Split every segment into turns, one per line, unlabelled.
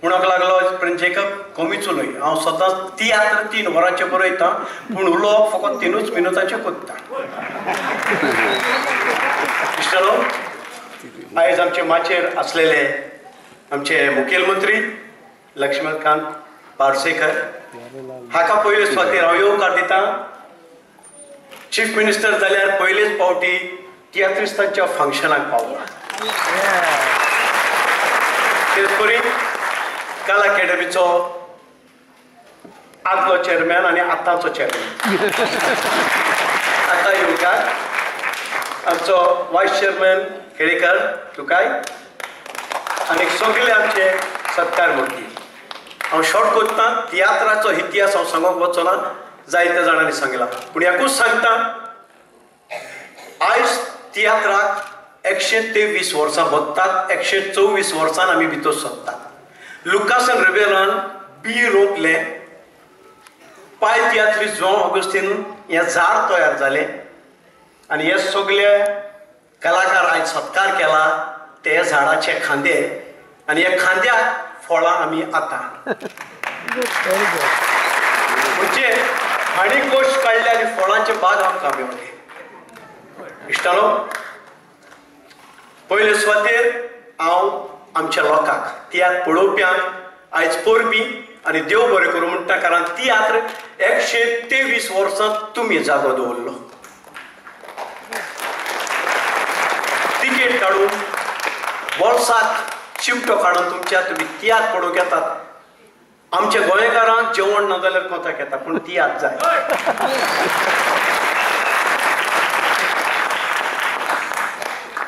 म्हणूंक लागलो prince Jacob कमीच उलय, हांव सदांच तियात्र 3 वरांचेर बरयतां पूण उलोवप फकत 3 मिनटांचेर कोत्ता. इश्टानो, आयज आमचे माचयेर आसलेले आमचे मुखेलमंत्री लक्ष्मीकांत पार्सेकर हाका पयले सुवातेर हांव येवकार दितां. चीफ मिनिस्टर जाल्यार पयलेच फावटी तियात्रिस्तांच्या फंक्शनाक पावला. तेच परी कला अकॅडमीचो आदलो चेअरमॅन आनी आतांचो चेअरमॅन आतां येवकार आमचो वायस चेअरमॅन खेडेकर तुकाय आनी सगळे आमचे सत्कार मूर्ती. हांव शॉर्ट करता, तियात्राचो इतिहास हांव सांगूंक वचो ना, जायत्या जाणांनी सांगला, पूण एकूच सांगता, आयज तियात्राक 123 वर्सां भोगतात, 124 वर्सान आमी भितर सरतात. लुकासन रिबेलान बी रोपलें, पाय तियात्रीस जुआंव ऑगस्टीन हें झाड तयार जालें आनी हे सगळे कलाकार आयज सत्कार केला ते झाडाचे खांदे आनी ह्या खांद्याक फळां आमी आतां म्हणजे हांणी कोश काडले आनी फळांचे बाग आमकां मेवले. इश्टानो, पयले सुवातेर हांव आमच्या लोकांक तियात्र पळोवप्यांक आयज परबीं आनी देव बरें करूं म्हणटा, कारण तियात्र 123 वर्सां तुमी जागो दवरलो. तिकेट काडून बोल्साक चिमटो काडून तुमच्या तुमी तियात्र पळोवंक येतात. आमच्या गोंयकारांक जेवण ना जाल्यार कोताक येता, पूण तियात्र जाय.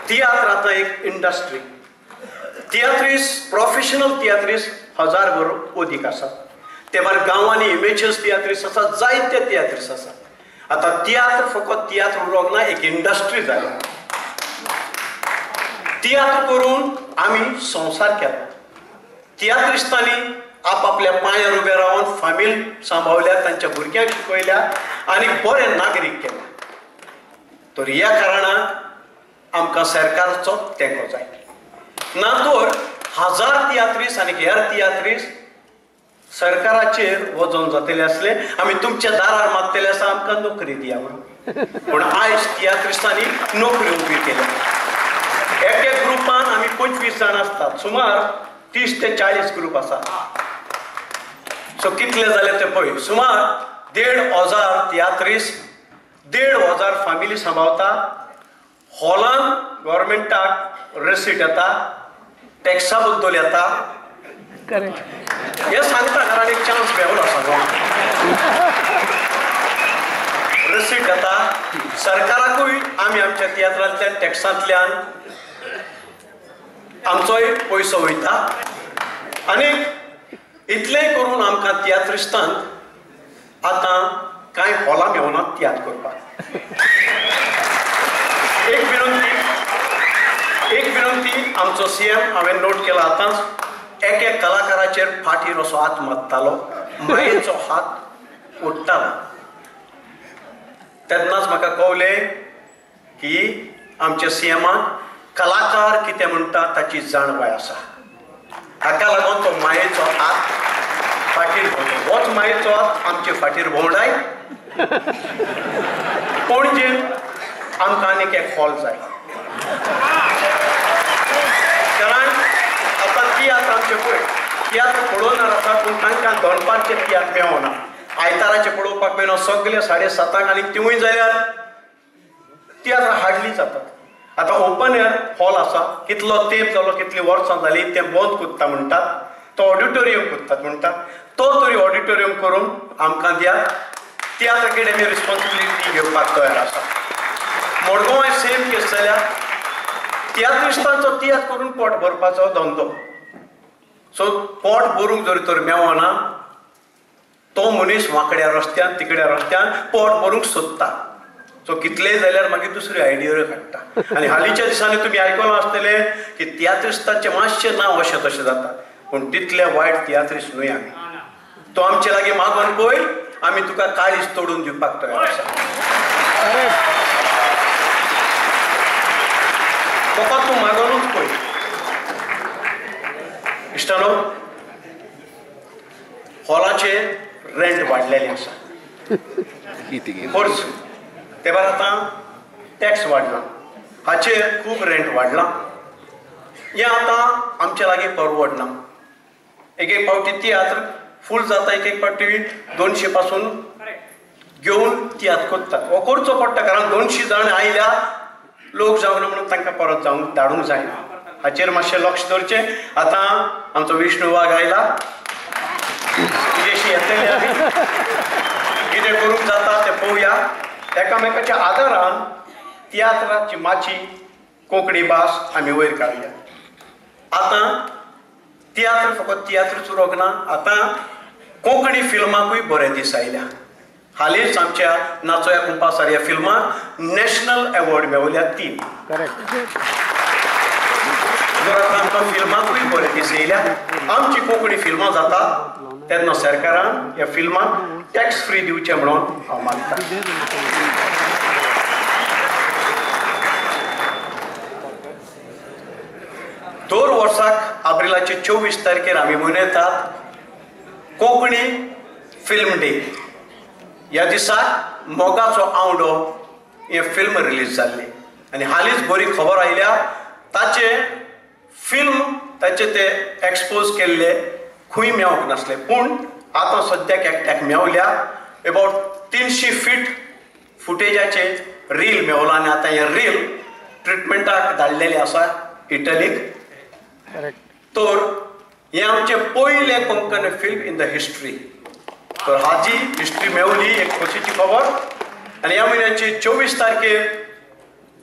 तियात्र आतां एक इंडस्ट्री. तियात्रीस, प्रोफेशनल तियात्रीस 1000 अदीक आसात. ते भायर गांवांनी इमेजस तियात्रीस आसात, जायते तियात्रीस आसात. आतां तियात्र फकत तियात्र उरोंक ना, एक इंडस्ट्री जाली. तियात्र करून आमी संवसार केला. तियात्रिस्तांनी आपआपल्या पांयार उबे रावन फामील सांबाळल्या, तांच्या भुरग्यांक शिकयल्या आनी बरे नागरीक केले. तर ह्या कारणाक आमकां सरकाराचो तेंको जाय. ना तर 1000 तियात्रीस आनी हेर तियात्रीस सरकाराचेर वजन जातले आसले, आमी तुमच्या दारार मागतले आसा आमकां नोकरी दिया म्हणून. पूण आयज तियात्रिस्तांनी नोकरी उबी केल्या. एक एक ग्रुपान आमी 25 जाण आसतात, सुमार 30 ते 40 ग्रुप आसा. सो कितले जाले ते पळय, सुमार 1500 तियात्रीस, 1500 फामिली सांबाळता. हॉलान गव्हर्मेंटाक रिसीट येता, टॅक्सा बद्दल येता. हे सांगता कारण एक चान्स मेळना सांगूंक. रिसीट येता सरकाराकूय आमी आमच्या तियात्रांतल्यान टॅक्सांतल्यान आमचोय पयसो वयता. आनी इतलेंय करून आमकां तियात्रिस्तांक आतां कांय हॉलां मेवना तियात्र करपाक. एक विनंती आमचो सीएम हांवें नोट केला आतांच, एक एक कलाकाराचेर फाटीर असो हात मारतालो, मायेचो हात ओडटालो. तेन्नाच म्हाका कळ्ळें की आमच्या सीएमाक कलाकार कितें म्हणटा ताची जाणवाय आसा. हाका लागून तो मायेचो हात फाटीर भोंवता. होच मायेचो हात आमचे फाटीर भोंवडाय. पणजेन आमकां आनीक एक हॉल जाय, कारण आतां तियात्र आमचे पळय तियात्र पळोवनार आसा, पूण तांकां दनपारचे तियात्र मेळना, आयताराचे पळोवपाक मेळना. सगळे 7:30 आनी तिवूय जाल्यार तियात्र हाडली जातात. आतां ओपन एअर हॉल आसा, कितलो तेंप जालो, कितलीं वर्सां जालीं तें बंद कोत्ता म्हणटात, तो ऑडिटोरियम कोत्तात म्हणटात, तो तरी ऑडिटोरियम करून आमकां दियात. तियात्र अकॅडमी रिस्पॉन्सिबिलिटी घेवपाक तयार आसा. मडगांवाय सेम केस जाल्यार तियात्रिस्तांचो तियात्र करून पोट भरपाचो धंदो. सो पोट भरूंक जर तर मेवना तो मनीस वांकड्या रस्त्यान तिकड्या रस्त्यान पोट भरूंक सोदता. सो कितलेय जाल्यार मागीर दुसरी आयडिया काडटा. आनी हालींच्या दिसांनी तुमी आयकलां आसतलें की तियात्रिस्ताचें मातशें नांव अशें तशें जाता, पूण तितले वायट तियात्रिस्त न्हय आमी. तो आमचे लागीं मागून पळय, आमी तुका काळीज तोडून दिवपाक तयार आसा. फकत तूं मागोनूच पळय. इश्टानो, हॉलाचे रेंट वाडलेले आसा, खर्च ते भायर आतां टॅक्स वाडला, हाचेर खूब रेंट वाडला. हें आतां आमचे लागीं परवडना. एक एक फावटी तियात्र फूल जाता, एक एक फावटी 200 पासून घेवन तियात्र करतात. हो करचो पडटा कारण 200 जाण आयल्या लोक जावन म्हणून तांकां परत जावंक धाडूंक जायना. हाचेर मातशें लक्ष दवरचें. आतां आमचो विष्णू वाघ आयला, तुजेशी येतले आमी कितें करूंक जाता तें पळोवया. एकामेकाच्या आदारान तियात्राची माची कोंकणी भास आमी वयर काडया. आतां तियात्र फकत तियात्रूच उरोंक ना, आतां कोंकणी फिल्माकूय बरे दीस आयल्या. हालींच आमच्या नाचोया कुंपासार ह्या फिल्माक नॅशनल एवॉर्ड मेळ्ळ्या 3. आमकां फिल्माकूय बरे दीस येयल्या. आमची कोंकणी फिल्मां जाता तेन्ना सरकारान ह्या फिल्माक टॅक्स फ्री दिवचें म्हणून हांव मागता. दर वर्साक एप्रिलाचे 24 तारखेर आमी मनयतात कोंकणी फिल्म डे. ह्या दिसा मोगाचो आवडो हें फिल्म रिलीज जाल्लें आनी हालींच बरी खबर आयल्या ताचें फिल्म ताचे ते एक्सपोज केल्ले खंय मेवंक नासले, पूण आतां सद्याक एकट्याक मेवल्या. एबावट 300 फीट फुटेजाचे रील मेवला आनी आतां हें रील ट्रिटमेंटाक धाडलेलें आसा इटलीक. तर हें आमचें पयलें Konkani film in the history. तर हाजी हिस्ट्री मेवली एक खोशीची खबर. आनी ह्या म्हयन्याचे 24 तारखेर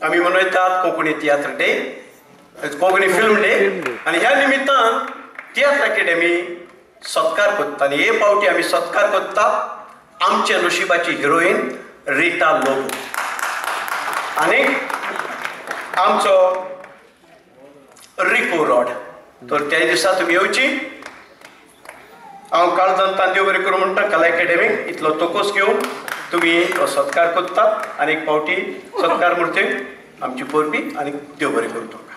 आमी मनयतात कोंकणी तियात्र डे, कोंकणी फिल्म डे. आनी ह्या निमित्तान तियात्र अकॅडमी सत्कार करता आनी हे फावटी आमी सत्कार करता आमच्या नशिबाची हिरोईन रिटा लोबो आनी आमचो रिको रॉड. तर त्या दिसा तुमी येवची. हांव काळजान तांदयो बरें करूं म्हणटा कला अकॅडमीक इतलो तोकोस घेवन तुमी तो सत्कार करतात आनी एक फावटी सत्कार मूर्ती आमची परबी आनी देव बरें करूं तुमकां.